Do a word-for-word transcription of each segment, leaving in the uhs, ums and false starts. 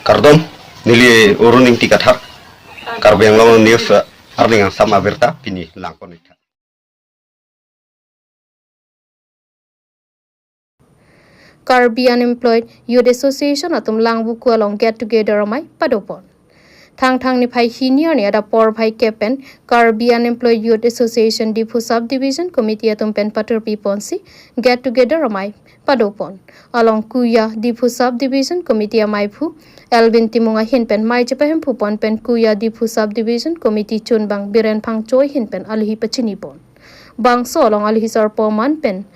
Kardom, neli Arun Ingti Kathar, Karbi Anglong News, eh, arni angsam abirta pini langpon ik tha. Karbi Unemployed Youth Association atum Langvoku along get together amei padopon. Thangthang niphai hini arni adap porphai kep pen Karbi Unemployed Youth Association Diphu Sub Division Committee atum pen paturpi ponsi get together amei padopon. Along Kuya Diphu Sub Division Committee ameiphu Elvin Timung ahin pen mei chepahemphu pon pen Kuya Diphu Sub Division Committee chunbang Biren Phangcho ahin pen alohi pachini pon. Bangso along alohi sarpo man pen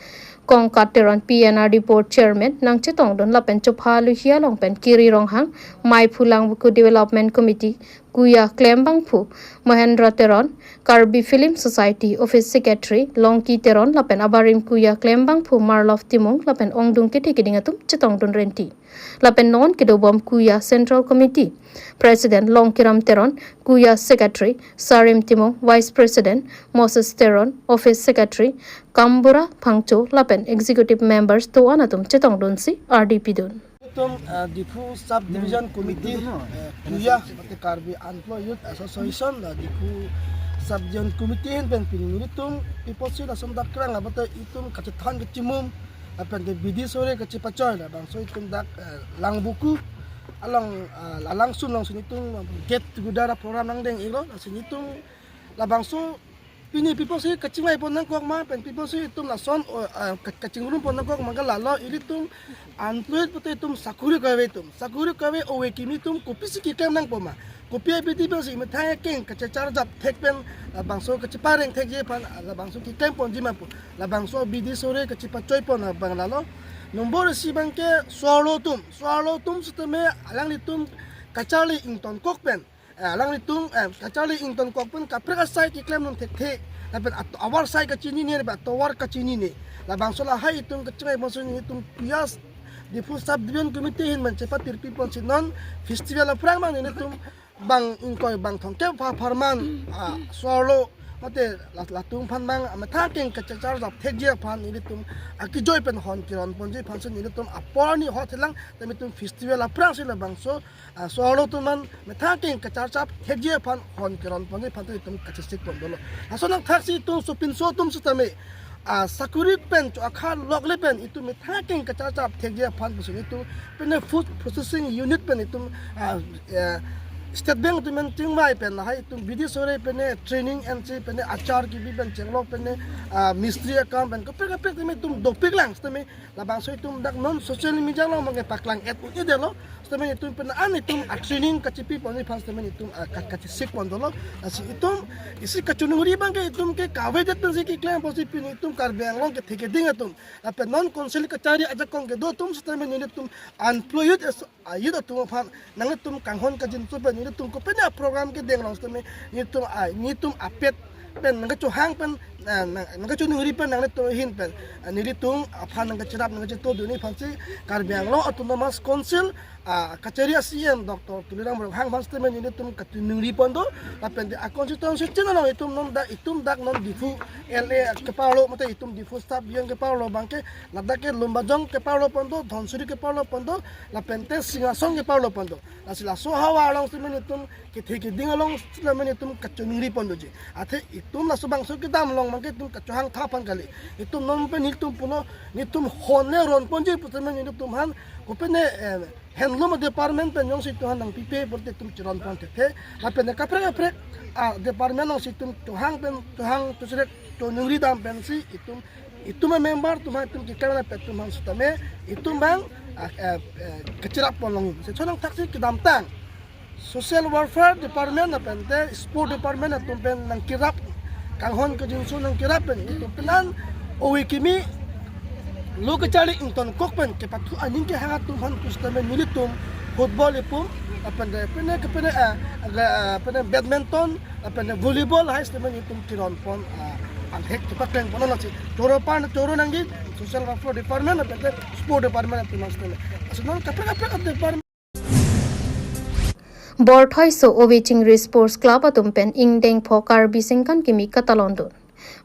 Kongkat Teron P N R D Board Chairman nangchetongdun lapen chopha alohi along pen Kiri Ronghang, meiphu Langvoku Development Committee Kuya klembangphu Mahendra Teron, Karbi Film Society Office Secretary Longki Teron lapen abarim Kuya klembangphu Marlov Timung lapen ongdung kethe keding atum chetongdun renti. Lapen non kedobom Kuya Central Committee President Longkiram Teron, Kuya Secretary Sarim Timung, Vice President Moses Teron, Office Secretary Kambura Phangcho lapen Executive Members do-an atum chetongdunsi R D P dun. Itum, eh, Diphu Sub Division Committee, eh, Kuya, mate Karbi Unemployed Youth Association, la Diphu Sub Division Committee ahin pen pini nelitum people si lason dak krang la mate itum kachethan kachimum, lapen ke bidi sore kachepachoi labangso itum dak, eh, Langvoku along, eh, la Langsum alongsi nelitum get together program nangdeng iklo, lasi nelitum labangso pini people si kachingvai pon nangkok ma, pen people si itum lason, o, ah, ka-, kachingrum pon nangkok ma ke lalo ilitum unemployed pute itum sakuri kave itum. Sakuri kave ove kimi itum kopisi keklem nangpo ma. Kopi abidi pensi methang akeng kachecharjap thek pen, labangso kachepareng thekji aphan, labangso keklem ponji ma pu. Labangso bidi sore kachepachoi pon abang lalo. Nombor isi abang ke so-arlo atum. So-arlo atum sitame alanglitum kacharli ingtonkok pen. Eh, alanglitum, eh, kacharli ingtonkok pen kaprek asai keklemdun thekthe. Lapen at-, atovar asai kachinine, lapen atovar kachinine. Labangso lahai itum kachingvai ponsi nelitum Kuya Diphu Sub Division Committee ahin pen chepatirpi ponsi non festival aphrang ma nelitum bang ingkoi bang thomkep apharman, ah, so-arlo mate la-, latum aphan bang, ah, methang akeng kachecharjap thekji aphan nelitum akejoi pen hon keron ponji aphansi nelitum apor ani hot helang, tame itum festival aphrangsi labangso, ah, so-arlo atum aphan methang akeng kacharjap thekji aphan hon keron ponji aphan itum kachesik pon dolo. Laso nangthaksi itum sopinso atum sitame, ah, sakuri pen cho akha lokle pen itum methang akeng kacharjap thekji aphan pusi itum pene food processing unit pen itum, ah, eh, State Bank atum pen chingvai pen lahai itum bidi sore pene training ensi pene achar kebi pen chenglok pene, ah, mistri akam pen kaprek kaprek tame itum dopik lang sitame labangso itum dak non social media along abang ke paklang et un-edetlo. Sitame itum pen an itum a training kachepi ponji aphan sitame itum, ah, ka-, kachesik pon dolo. Lasi itum isi kachoningri abang ke itum ke kavedet pensi keklem ponsi pini itum Karbi Anglong kethe keding atum. Lapen non council kachari ajakong kedo atum sitame nelitum unemployed as-, ah, youth atum aphan nanglitum kanghon kajinso pen nelitum kopine program kedeng along sitame nelitum, ah, nelitum apet pen nangkachohang pen, ah, nang, nangkachoningri pen nanglitum ahin pen, ah, nelitum aphan nangkacherap nangkachetongdunji aphansi Karbi Anglong Autonomous Council, ah, kachari a C E M Doctor Tuliram Ronghang aphan sitame nelitum kachoningri pon do, lapen de a constituency chin along itum non dak, itum dak non Diphu L A keparlo mate itum Diphu Sub Division keparlo abang ke ladak ke Lumbajong keparlo pon do, Dhansiri keparlo pon do, lapen te Singhason keparlo pon do. Lasi laso ahavar along sitame nelitum kethe keding along sitame nelitum kachoningri pon doji. Athe itum laso bangso kedam along abang ke itum kachohang tha aphan kali. Itum non pen nelitum pulo, nelitum hon le ron ponji pu sitame nelitum aphan kopine, eh, handloom department pen jongsi itum aphan nangpipe pulote itum cheron pon thekthe. Lapen kaprek kaprek, ah, department alongsi itum chohang pen, chohang chosrek choningri dam pensi itum, itum a member atum aphan itum keklem lapen itum aphan sitame itum abang, ah, eh, eh, kacherap pon long. Lasi cho nangthaksi kedamtang Social Welfare Department lapen te Sport Department atum pen nangkerap, kanghon kajinso nangkerap pen itum pen an ove kimi lo kacharli ingtonkok pen kepathu aning kehang atum aphan pusitame nelitum football ipum, lapen te pene kepene, ah, aga, ah, pene badminton, lapen te volleyball hai sitame nelitum keron pon, ah, anghek chepakleng pon lasi. Choro pan choro nangji Social Welfare Department lapen te Sport Department atum aphan sitame. Lasi non kaprek kaprek department. Borthoiso Ove Chingri Sports Club atum pen ingdeng pho Karbi Sengkan kimi katalon dun.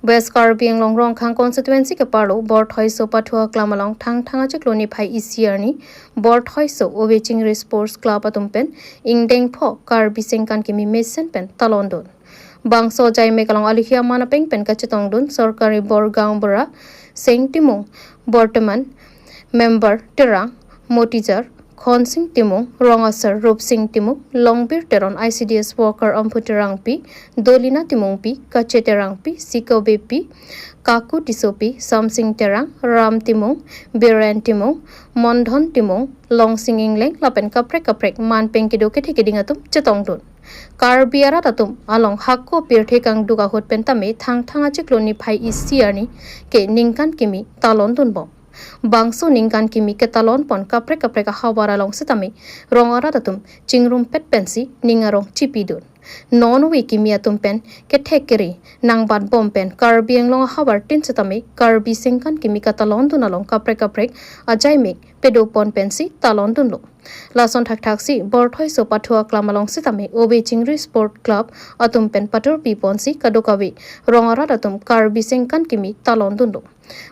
West Karbi Anglong Rongkhang constituency keparlo Borthoiso Pathu Aklam along Thangthang achiklo niphai isi arni Borthoiso Ove Chingri Sports Club atum pen ingdeng pho Karbi Sengkan Kimi mesen pen talon dun. Bangso ajaimek along aluhi aman apeng pen kachetong dun Sorkari Bor Gaonbura Seng Timung, Bortoman Member Terang Motijar, Khonsing Timung, Rong Asar Rupsing Timung, Longbir Teron, I C D S worker Amphu Terangpi, Dolina Timungpi, Kache Terangpi, Siko Bepi, Kaku Tisopi, Samsing Terang, Ram Timung, Biren Timung, Mondhon Timung, Longsing Ingleng lapen kaprek kaprek man peng kedo kethe keding atum chetong dun. Karbi arat atum along hako pirthe kangduk ahut pen tame Thangthang achiklo niphai isi arni ke Ningkan Kimi talon dun bom. Bangso Ningkan Kimi ketalon pon kaprek kaprek ahavar along setame rong arat atum chingrumpet pensi ning arong chipi dun. Non Ove Kimi atum pen kethek kere nangbat bom pen Karbi Anglong ahavar tin setame Karbi Sengkan Kimi katalon dun along kaprek kaprek ajaimek pedo pon pensi talon dunlo. Lason thakthak si Borthoiso Pathu Aklam along setame Ove Chingri Sport Club atum pen patur pi ponsi kadokave rong arat atum Karbi Sengkan Kimi talon dunlo.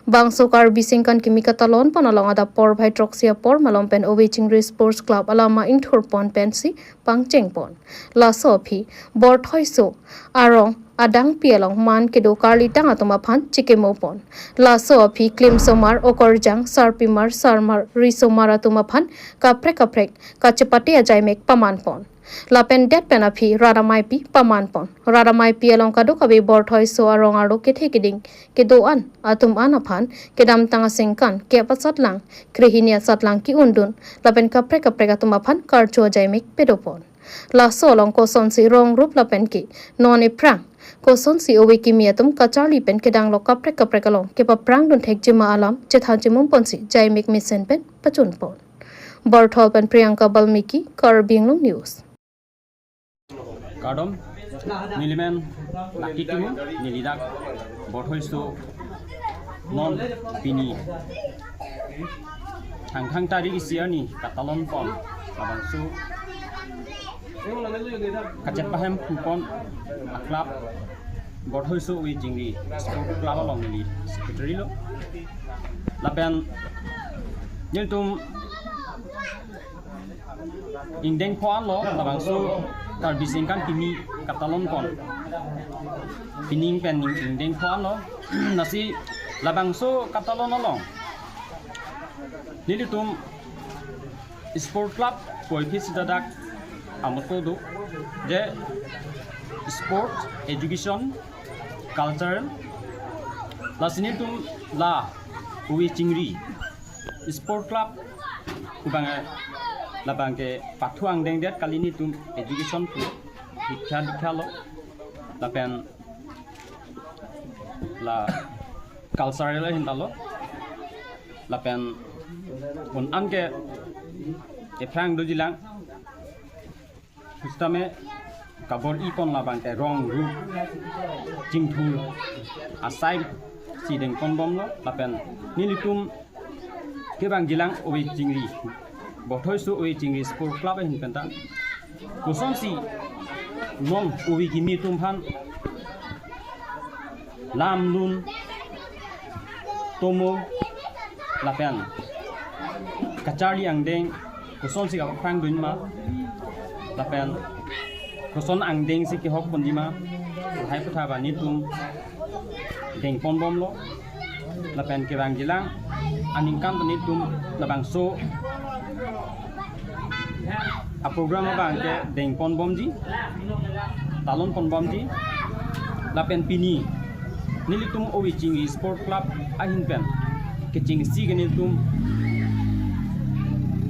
Bangso Karbi Sengkan Kimi katalon pon along adap porphai throksi apor malom pen Ove Chingri Sports Club alama ingthur pon pensi pangcheng pon. Laso aphi Borthoiso arong adangpi along man kedo karlitang atum aphan chikimo pon. Laso aphi klimsomar, okorjang, sarpimar, sarmar, risomar atum aphan kaprek kaprek kachepate ajaimek paman pon. Lapen det pen aphi rat ameipi paman pon. Rat ameipi along kadokave Borthoiso arong arlo kethe keding kedo-an atum an aphan kedamtang asengkan kep asatlang, krehini asatlang ki-un dun lapen kaprek kaprek atum aphan karcho ajaimek pedo pon. Laso along kosonsi rong rup lapen ke non ephrang kosonsi Ove Kimi atum kacharli pen kedang lo kaprek kaprek along kepaphrang dun thekjima alam chethan chimum ponsi ajaimek mesen pen pachun pon. Borthol pen Priyanka Balmiki, Karbi Anglong News. Kardom, nelimen Lucky Timung, neli dak Borthoiso non pini Thangthang tarik isi arni katalon pon labangso kachet pahem pupon a-club Borthoiso Ove Chingri Sport Club along neli secretary lo. Lapen nelitum ingdeng pho anlo labangso Karbi Sengkan Kimi katalon pon. Pining pen ing-, ingdeng pho anlo. Lasi labangso katalon along nelitum sport club puvoiphit sita dak amoto do je sport, education, cultural, lasi nelitum la Ove Chingri Sport Club kubang, eh, labang ke pathu angdeng det kali nelitum education pu, dikha dikha lo, lapen la cultural ahin ta lo, lapen un an ke ephrang dojilang. Sitame kabor-i pon labang ke rong rup chingthur asai si deng pon bom lo, lapen nelitum kevangjilang Ove Chingri, Borthoiso Ove Chingri Sport Club ahin pen ta kosonsi non Ove Kimi atum aphan lam lun tomo lapen kacharli angdeng kosonsi kapaphrang dun ma lapen koson angdeng si kehok ponji ma, lahai aphuthak abang nelitum deng pon bom lo, lapen kevangjilang aningkan ta nelitum labangso a-program abang ke deng pon bomji, talon pon bomji, lapen pini nelitum Ove Chingri Sport Club ahin pen kechengsi ke nelitum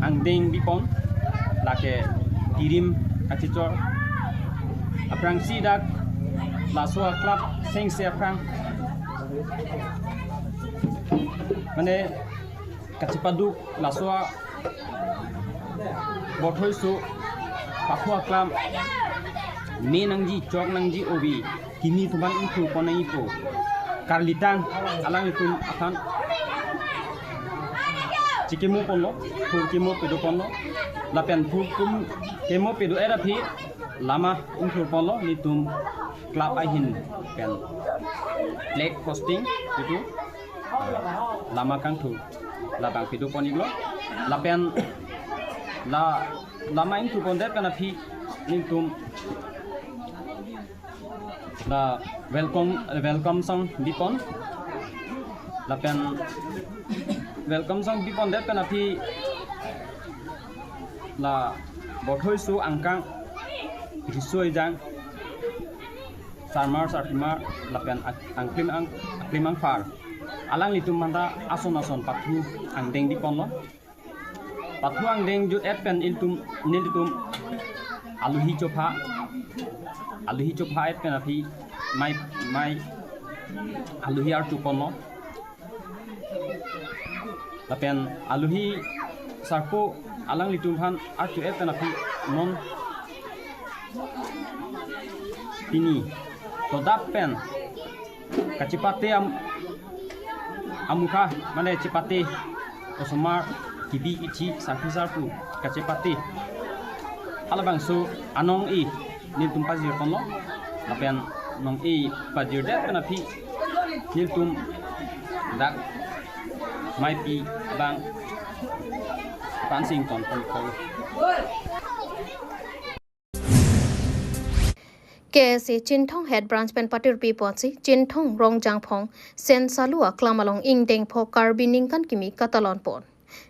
angdeng bipon, lake kirim achichor aphrangsi dak laso a-club sengse aphrang mane kachepaduk laso a-Borthoiso Pathu Aklam me nangji, chok nangji, Ove Kimi atum aphan ingthur pon nangji pu karlitang alanglitum aphan chikimo ponlo, phurkimo pedo ponlo, lapen phurkimo pedo-et aphi lama ingthur ponlo, nelitum Club ahin pen flag hosting itu, eh, lama kangthu labang pido pon iklo, lapen la lama ingthu pondet pen aphi nelitum la welcome, welcome song bipon, lapen welcome song bipondet pen aphi la Borthoi Su Angkang, Riso Ejang, Sarmar Sarpimar, lapen Ak-, Angklim Ang-, Aklim Angpar, alanglitum manda ason ason pathu angdeng biponlo. Pathu angdeng jut et pen ilitum, nelitum aluhi chopha, aluhi chopha et pen aphi mai, mai aluhi archu ponlo. Lapen aluhi sarpo alanglitum aphan archu et pen aphi non pini todap pen kachepate am-, amukha, mane chepate osomar kibi ichi sarpi sarpo kachepate halabangso anong-e nelitum pajir ponlo, lapen nong-e pajirdet pen aphi nelitum dak maipi abang pansing ton pon pon. K S A Chinthong Head Branch pen patirpi ponsi Chinthong Rongjangphong Sen Salu aklam along ingdeng pho Karbi ningkan kimi katalon pon.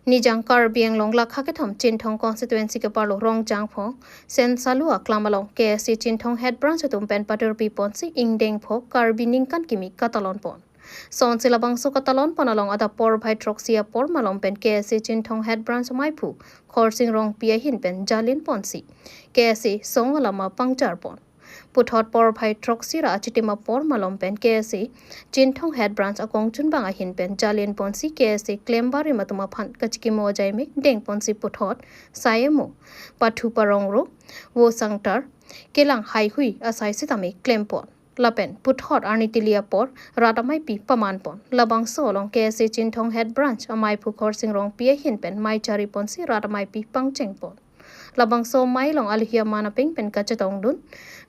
Nijang Karbi Anglong lakha kethom Chinthong constituency keparlo Rongjangphong Sen Salu aklam along K S A Chinthong Head Branch atum pen patirpi ponsi ingdeng pho Karbi ningkan kimi katalon pon. Sonsi labangso katalon pon along adap porphai throksi apor malom pen K S A Chinthong Head Branch maiphu Khorsing Rongpi ahin pen jalin ponsi K S A song alama pangchar pon. Puthot porphai throksi ra achitim apor malom pen K S A Chinthong Head Branch akongchunbang ahin pen jalin ponsi K S A klembarim atum aphan kachikimo ajaime deng ponsi puthot sai emo, pathu parong ro, vo sangtar, kelang haihui asai sitame klem pon. Lapen puthot arni tili apor rat amaipi paman pon. Labangso along K S A Chinthong Head Branch amaiphu Khorsing Rongpi ahin pen mai chari ponsi rat amaipi pangcheng pon. Labangso amei along aluhi aman apeng pen kachetongdun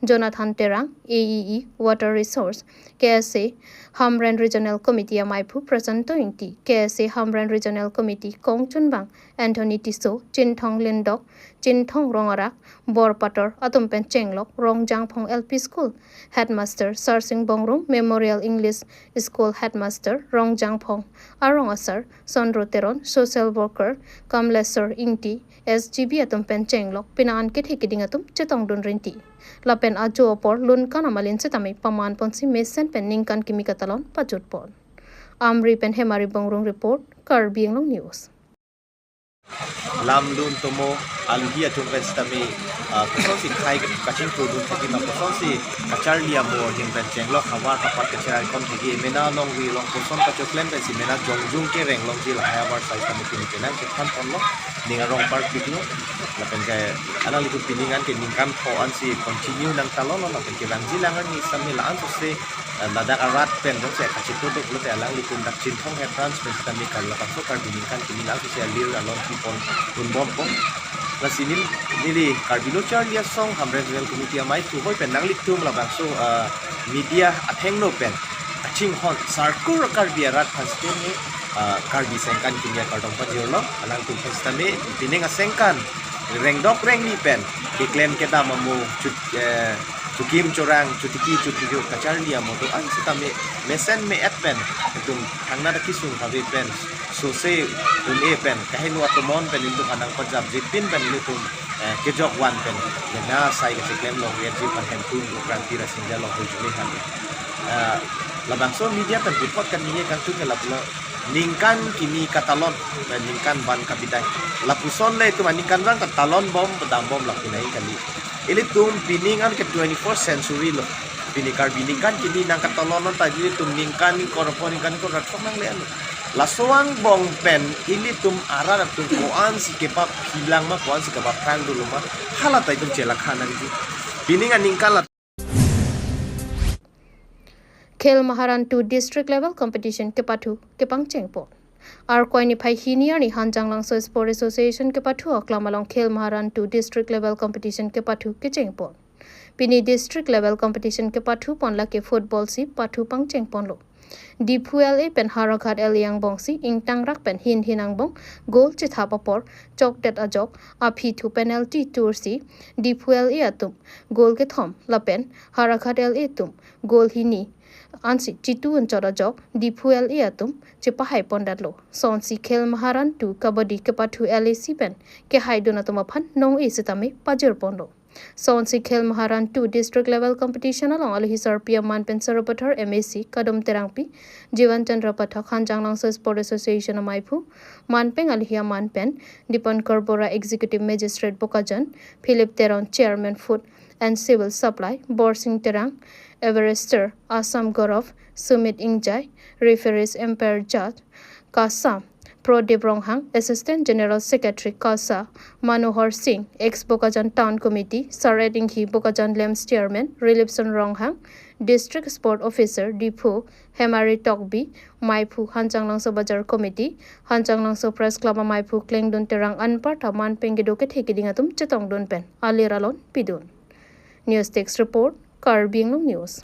Jonathan Terang, A E E Water Resource, K S A Hamren Regional Committee amaiphu Prasanto Ingti, K S A Hamren Regional Committee kongchunbang Anthony Tisso, Chinthong Lindok, Chinthong Rongarak, Borpator atum pen chenglok Rongjangphong L P School Headmaster Sarsing Bongrung, Memorial English School Headmaster Rongjangphong arong asar Sondro Teron, Social Worker Kamlesor Ingti, S G B atum pen chenglok pina an kethe keding atum chetongdun rinti. Lapen ajo apor lunkan amalin sitame paman ponsi mesen pen ningkan kimi katalon pajut pon. Amri pen Hemari Bongrung report, Karbi Anglong News. Lamdun tomo aluhi atum pen sitame, ah, kosonsi khai kachingthurdun thekji ma, kosonsi kacharli amo ahin pen chenglok havar kapat kacherai kon thekji, mena longri along koson kachoklem pensi mena jongjung kereng longji lahai abar sai sitame pini penang kethan ponlo, ning arong parpiklo, lapen ke alanglitum pining an ke ningkan pho ansi continue nangtalonlo, lapen ke vangji lang arni sitame la-an sose, eh, ladak arat pen jongsi kachitoduk lote alanglitum dak Chinthong Head Branch pen sitame kar labangso Karbi ningkan kimi la-an sose alir along pipon unbompo. Lasi neli, neli Karbi Lo Charli Asong Hamren Regional Committee amaiphu hoi pen nanglitum labangso, eh, media athengno pen kachinghon sarkur Karbi arat aphan sitame, eh, Karbi sengkan kimi akardom pajirlo, alangtum pen sitame pining asengkan rengdok rengni pen keklem kedam amo chut, eh, chukim chorang, chutiki chutiki kacharli amo do-an sitame mesen me-et pen itum thangnatta kesung kave pen sose un-e pen kaheno atomon pen itum hanang pajapjepin pen itum, eh, kejok van pen mena sai kacheklem longri aji pen Hemphu Rangpi Rasinja Longhoi Jumei han. Eh, labangso media pen report kaningje kangtung ke lapulo ningkan kimi katalon, eh, ningkan van kabidai. Lapuson le itum aningkanvang ta talonbom, dambom lapu nai kali. Ilitum pining an ke twenty-first century lo. Pini Karbi ningkan kimi nangkatalon an ta ilitum ningkan ingkoi ra pho, ningkan ingkoi ra throk nangle-etlo. Laso angbong pen ilitum arat atum ko-ansi kepaphilang ma, ko-ansi kepaphrang dolo ma, hala ta itum chelakha nangji. Pining aningkan la Khel Maharan two District Level Competition kepathu kepangcheng pon. Arkoi niphai hini arni Hanjanglangso Sport Association kepathu aklam along Khel Maharan two District Level Competition kepathu kecheng pon. Pini district level competition kepathu pon lake football si pathu pangcheng ponlo. Diphu L A pen Howraghat L A angbong si ingtangrak pen hin hin angbong goal chethap apor chokdet ajok aphi thu penalty tur si Diphu L A atum goal kethom lapen Howraghat L A atum goal hini ansi chitu unchot ajok Diphu L A atum chepahai pondetlo. Sonsi Khel Maharan two kabaddi kepathu L A C pen kehaidun atum aphan nong-e sitame pajir ponlo. Sonsi Khel Maharan two district level competition along alohi sarpi aman pen Sarupathar M A C Kadom Terangpi, Jivan Chandra Pathak, Hanjanglangso Sport Association amaiphu, manpeng alohi aman pen Dipankar Bora, Executive Magistrate Bokajan, Philip Teron, Chairman Food and Civil Supply, Borsing Terang, Everester, Assam Gaurav, Sumit Ingjai, referees, umpire, judge, KASA, Prodip Ronghang, Assistant General Secretary KASA, Manohar Singh, ex Bokajan Town Committee, Saret Inghi, Bokajan LAMPS Chairman Rilipson Ronghang, District Sport Officer Diphu Hemari Tokbi, maiphu Hanjanglangso Bazar Committee, Hanjanglangso Press Club amaiphu Klengdun Terang anparta manpeng kedo kethe keding atum chetongdun pen alir alon pidun. News Desk Report, Karbi Anglong News.